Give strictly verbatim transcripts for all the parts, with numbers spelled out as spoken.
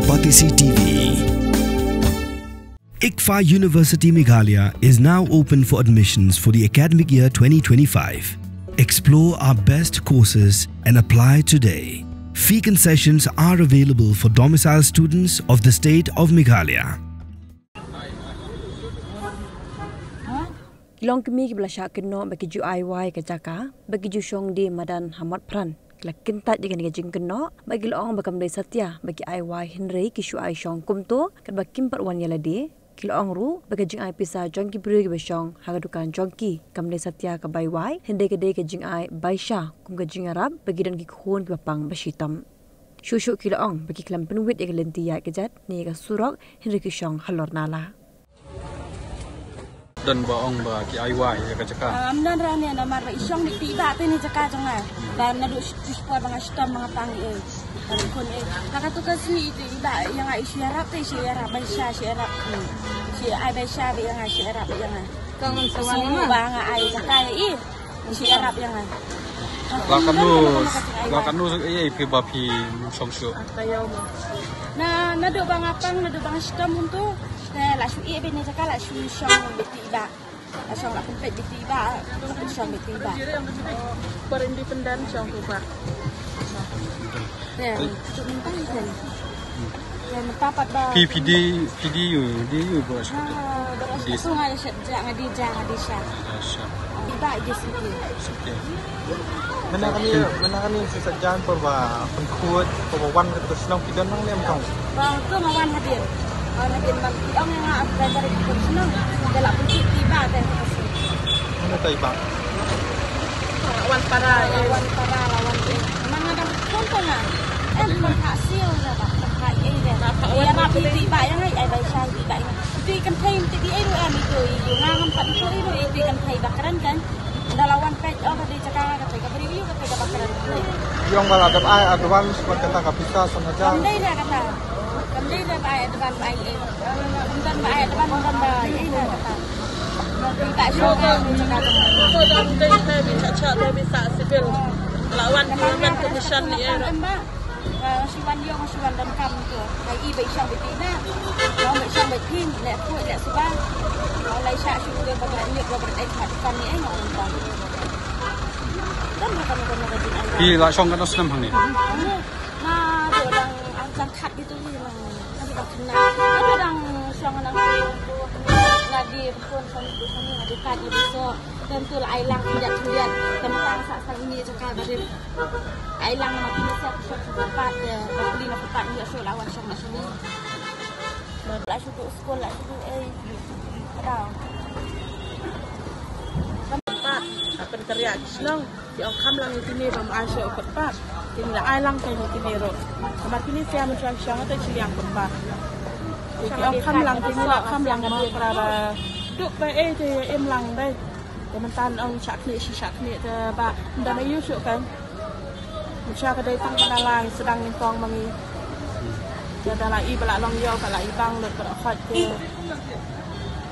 Batesi T V. ICFAI University Meghalaya is now open for admissions for the academic year twenty twenty-five. Explore our best courses and apply today. Fee concessions are available for domicile students of the state of Meghalaya. Ki longkmie kiba la shah kynnoh ba ki ju ai wai ka jaka ba ki ju shong die madan ha Motphran ki la kyntait ïa kane ka jingkynnoh ba ki la ong ba kam dei satia ba ki ai wai, hynrei ki shu ai shong kumto katba kim pat wan ïa lade. Ki la ong ruh ba ka jingai pisa jong ki briew kiba shong ha ka dukan jong ki kam dei satia ka bai wai, hynrei ka dei ka jingai bai sha kum ka jingïarap ba ki don ki khun kiba pang ba shitom. Shuh shuh ki la ong ba ki khlem pynwit ïa ka lynti ïaid ka jait ne ïa ka surok, hynrei ki shong halor nala. Don ba ong ba ki ai wai ïa ka jaka. Ah, ym don re ne, namar ba i shong beit ti i bah te ne jaka jong nga. Ba naduh shi, shi por ba nga shitom ba nga pang, eh. Ba nga khun, eh. Na katu ka sngi iti i bah ïa nga, i shu ïarap te, i shu ïarap bai sha, shu ïarap. Hmm. Shu ai bai sha beit ïa nga, shu ïarap beit ïa nga. Ka ngan sa wan ma. Ba nga ai jaka ïa i. Shu ïarap ïa nga. La katno, la katno, eh, phi ba phi shong shuh. Na, naduh ba nga pang, naduh ba nga shitom hangtu. Te la shu ïeh beit ne jaka, la shu shong beit ti i bah. La shong, la pynpeit beit ti i bah. La shong beit ti i bah. Por independent shong tu bah. Te, tu mentang kan. Te mentang pat ba. Phi, phi die, phi die ïu, die ïu ba. Ah, ba. Sha tu nga die sha, nga die ja, nga die sha. Ah, sha. Ba die sha. Mynta kane, mynta kane sa jan por ba pynkhuid, por ba wan ka shnong, phi don nangne ym tang? Ba, to nga wan hadien. Wan hadien ban phi ong ïa nga ap driver ka shnong. Te la pynkhih ti i bah te ka shnong. Mynta i bah. Wan para, eh. Wan para, la wan, eh. Nga dang phone ka nga. Em, pyrkhat siew na ba, pyrkhat ei de. Ïarap ïa ti i bah ïa nga, ai bai sha ti i bah ïa nga. Iti kynthei iti di ei ruh em ito i. Nga ngam pat ito i ruh iti kynthei ba kren kan. Da la wan peit, oh, ka dei jaka nga, ka dei ka briew ïa ka dei ka ba kren. Ïong ba la dep ai advance bad kata ka pisa san hajar. Kam dei da kata. Kam dei da ba ai advance ba ai ei. Kam don ba ai advance, kam don ba ai ei da kata. Ba shu ka dei jaka. Ko dang dei ka bi cha cha, dei bi sa civil. La wan ka man commission ni eh. Nga shu wan ïong, nga shu wan donkam to. Nga i ba i shong beit i na. Nga ba i shong beit i, leh khuid, leh suba. Nga la i shah shu dei ba kren ïa, ba kren ïa ka dukan ni eh, nga ong ba. Don ba kano kano ka jingaiba. Phi la shong katno snem hangne? Nga dang, ah, dang khat gitu hi lang. Nga dang kena. Nga dang shong nang tu, tu, nga di pun shong tu, shong ni, nga di kat, nga di so. Tem tu la ai lang khyndiat khyndiat. Tem tang sa sa ini jaka ba dei. Ai lang na ma pynïasoh, pynïasoh, pynïasoh, pynïasoh, pynïasoh, pynïasoh, la wan shong na shong. La shu duh skul, la shu duh ei. Ka dei. Pynïasoh, pynïasoh, pynïasoh, pynïasoh, ki ong kham lang ïa kine ba ma ai shuh pynïasoh. Kine la ai lang ïa kine ruh. Namar kine sia ma shuwa shong te shi liang pynïasoh. Ki ong kham lang kine la kham lang ma para ba. Duh ba ei te im lang dei. Te mynta ong shah khlieh shi shah khlieh te ba ynda na ïu shuh kan. Mynta ka dei tang ka la lai sdang nyngkong ma ngi. Te da la i ba la long ïew ka la i bang lut ka la khot te.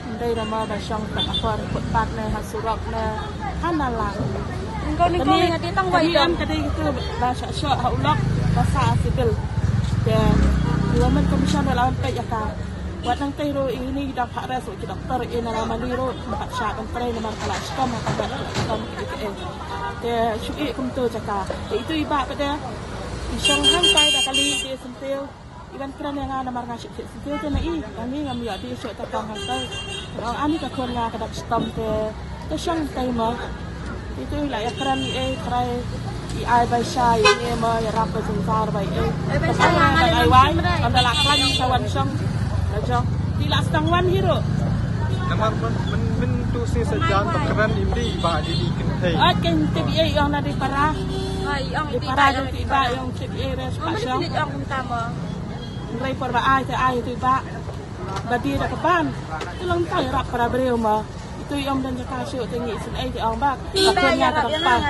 Ym dei da ma ba shong ka la khot footpath ne ha surok ne ha nala. Nyngkong nyngkong nga dei tang wai dong. Ka dei tu ba shah shoh ha u lok ba sa civil. Te Women Commission da la wan peit ïa ka. Wat nangtei ruh ine i dang pha rest ki doktor i na Ramali ruh, ba shah ban trei namar ka la shitom, ka la shitom ki, eh. Te shu i kumto jaka. Te itu i bah pat de. I shong hangtai da kali de syntiew. I ban kren ïa nga namar nga shu thied syntiew te na i. Ani ngam ïoh die shuh te tang hangtai. Ani ka khun nga ka dang shitom te. Te shong tai ma. Itu i la ïa kren i ei trai i ai bai sha i ne ma ïarap ba jynjar bai ei. Ai bai sha nga nga ai wai. Ynda la klan sa wan shong. La jong. Ti la sdang wan hi ruh. Namar myn, myn, myntu sa sa jan ba kren im dei ba dei dei kynthei. Ot ken tip i ei ong na dei para. Ha i ong dei para jong ti ba ong tip i ei res pa shong. Ong tip i ong kumta ma. Nrei por ba ai te ai te ba. Ba die da ka ban. Te long ta ïarap para briew ma. Itu i ong don jaka shuh te ngi sngewsih te ong ba. Ka khun nga ka dang pang.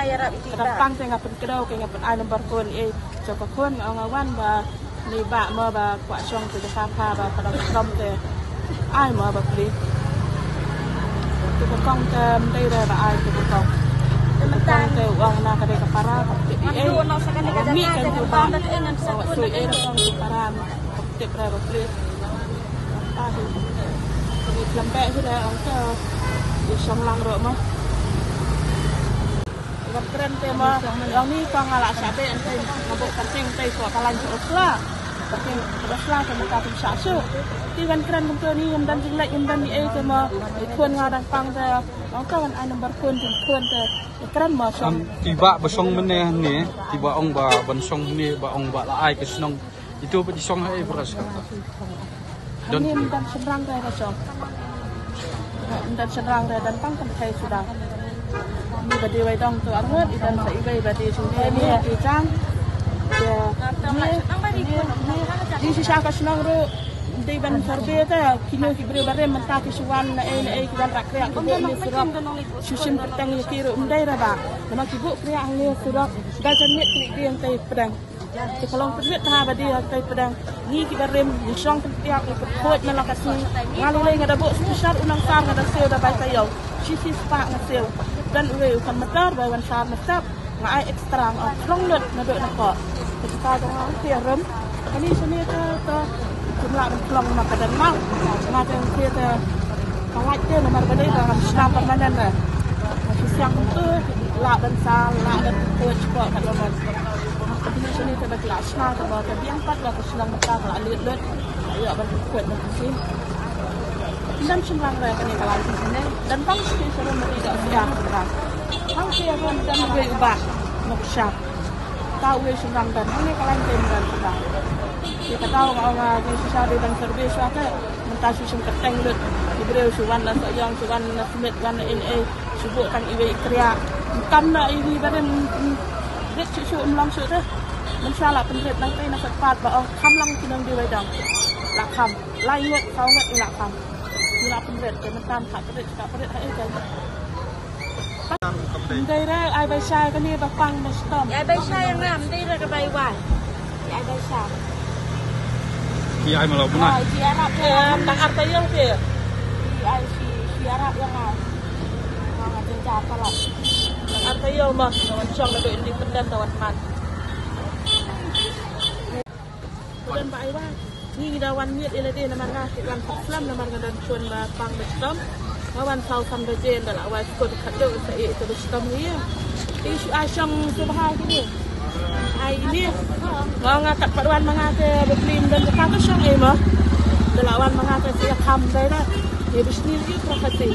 Ka dang pang te nga pynkdew ke nga pyn ai number phone i. Jong ka khun nga ong nga wan ba ni ba ma ba kwah shong te jaka pha ba ka dang pang te. Ai ma ba pli. Te ka kong te mdei re ba ai te ka kong. Te mynta te u ong na ka dei ka para ka pli. Ai. Ni kan tu ba. Sa wa sui ai ka kong te para. Tip re ba pli. Ah, hi. Ni lembek hi re, ong te. Di shong lang ro mo. Wan kren te mo. Ong ni kong ala sa be ente. Ngabuk penting te ko kalan ko sla. Penting ko sla ko mata pun sa su. Ti wan kren bentuk ni ngam dan jinglek ngam dan ni eh te mo. Ikon nga dang pang te. Ong te wan ai number phone phone te. Kren mo shong. Am, ti ba ba shong mene ne. Ti ba ong ba ban shong ne ba ong ba la ai ke shnong. Itu ba di shong ha Everest kata. Don. Ni mdan shynrang re ba shong. Mdan shynrang re dan pang kan kai suda. Ni ba di wai dong tu arngut idan sa ibai ba di shong ni ni ki jang. Ya. Ni ni ni di shisha ka shnong ru di ban survey ta kino ki briew ba rem mynta ki shuwan na ei na ei ki ban rak riak ki ni surok. Shushim petang ni ki ru mdai ra ba. Nama ki bu kriak ni surok. Da jan ni klik di yang tai pedang. Ki ka long pynrit ha ba dei ha tai pedang. Ngi ki barim ngi shong pyntiak ngi pynkhot na la ka sngi. Nga lei lei nga da buh shisar u nang sar nga da siew da bai taïew. Shi shi spah nga siew. Dan uwei u kan matar bai wan sar na step. Nga ai extra nga ong khlong lut naduh na ko. Te kita jong nga ong phi rim. Kani shane te te kim lah ban khlong ma ka dan ma. Nga te ong phi te ka lait te namar ba dei ba ngam shna permanent re. Nga shu siang tu lah ban sar lah ban khot ko ka don. Kani shane te ba ki la shna kaba ka biang pat ba ka shnong mynta ka la lut lut. Ïoh ban kut ban si. Ym don shynrang re kane ka lai shane. Don tang shi sha rum ri da sia. Tang shi rum don wei u bah. Nokshar. Tang wei shynrang don. Hangne ka lai ym don shynrang. Ïa kata nga ong ïa shisha dei ban survey shuwa te. Mynta shu shim kyrteng lut. Ki briew shu wan na Sohiong, shu wan na Smit, wan na N A. Shu buh tang iwei i kriah. Ym kam na iwei ba rim, ym, rit shuh shuh ym long shuh te. Mynshuwa la pynrit nangtei na footpath ba ong kham long ki nongdie wei dong. La kham. Lai ngut, saw ngut i la kham. Ngi la pynrit te mynta ym pat pynrit, ka pynrit ha ei te. Ym dei re, ai bai shai kane ba pang ba shitom. Ai bai shai nga, ym dei re ka bai wai. Ai bai shai. Ki ai ma la puna. Ai ki arap ya. Em, dang ar taïew te. Ki ai shi, shi arap ya nga. Nga nga jynjar palat. Dang ar taïew ma, nga wan shong naduh independent da wan man. Bulan ba ai wai. Ngi ngi da wan miet ïa lade namar nga ki wan pat slem namar nga don shon ba pang ba shitom. Nga wan saw san baje nda la wai skut khatduh sa ïa ita ba shitom ngi. Te shu ai shong shu bha kine. Ai ini. Nga nga kat pat wan ma nga te ba plim don ka ta shong ei mo. Nda la wan ma nga te sia kham dai da. Ïa ba shni ïa pra khati.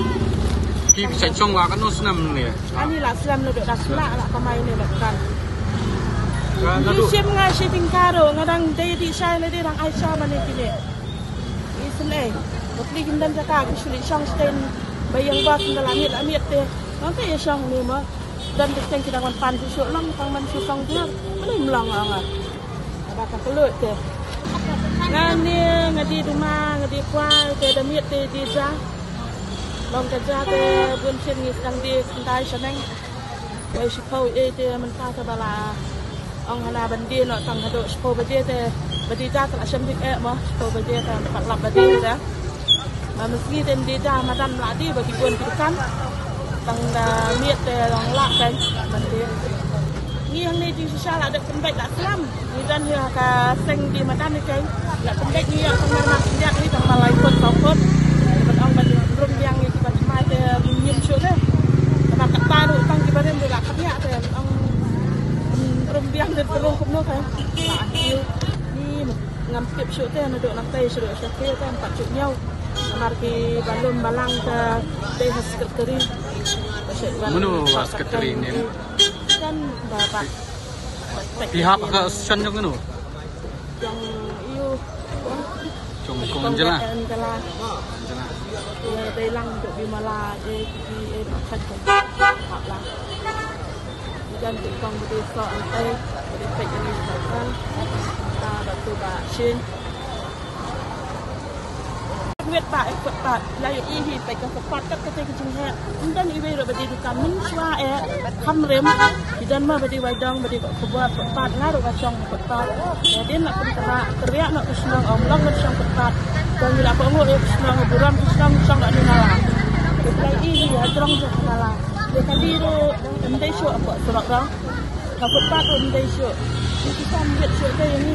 Ki bi sa shong wa ka no snam ne. Ani la slem naduh da sla la kamai ne la kan. Ki shim nga shi tingkaro nga dang dei di shai le dei dang ai sha mane kine. Isnei. Bapli kin dan jaka ki shuli shong sten. Bayang bas nda la miet la miet te. Nang te ya shong ni ma. Dan te teng ki dang wan pan shu long tang man shu shong dur. Mane mlong nga. Ba ka kelut te. Nga ni nga di duma nga di kwai te da miet te di ja. Long ka ja te bun chin ngi tang di kyntai shaneng. Wei shiphew eh te mynta te ba la ong hana ban die noh tang haduh shiphew baje te ba die da te la shem dik eh mo shiphew baje te pat lap ba die da. Ma mynsngi te die da madan la die ba ki bun ki dukan. Tang da miet te long lah kan ban die. Ngi hangne jingshisha la dep pynbeit la slam. Ngi don ïa ka seng di madan ni keng. La pynbeit ngi ïa tang mar mar khyndiat ngi tang mar lai phut saw phut. Ban ong ban rum biang ngi kiba thymmai te ngim shuh te. Namar kata ruh tang kiba rim ruh la kham ïa te ong rum biang te pynrung kumno te. La ngi ngam tip shuh te naduh nangtei shuh shuh te ym pat shuh ñiew. Namar kiba lum balang te dei ha secretary. Mano ba secretary ne? Kan ba ba. Pihak ka shan jong ino? Jong iu. Jong kong Angela. Angela. Angela. Ïa dei lang dok Bimala eh ki eh pakat ko. Hap lang. Idan dok kong budi so antai budi pek ini kan. Ta batu ba shin. Wet ba eh footpath la ïoh i hi peit ka footpath kat kata ka jingheh. Ym don iwei ruh ba dei dukan mynshuwa eh kham rem. Ki don ma ba dei wai dong ba dei ba khubor footpath nga ruh ba shong footpath. Ïa dien la pynkylla kyrïah noh ka shnong ym long ban shong footpath. Dong ïa la ba ngu eh ka shnong burom ka shnong shong la ni na la. Ki la i hi ha jrong jong ka la. Ïa ka dei ruh ym dei shuh hapoh surok dong. Ka footpath ruh ym dei shuh. Ki sam wet shuh dei ïa ni.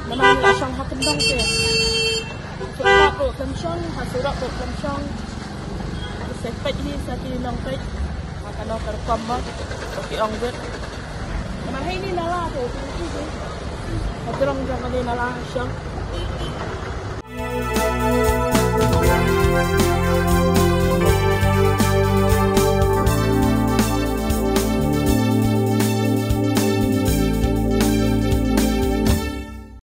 Namar La shong ha kyndong te. Footpath ruh khlem shong, ha surok ruh khlem shong. Ki sa peit hi sa ki nongpeit. Ha kano ka rukom mo, ki ong beit. Namar ha ini nala te, ha jrong jong kane nala shong.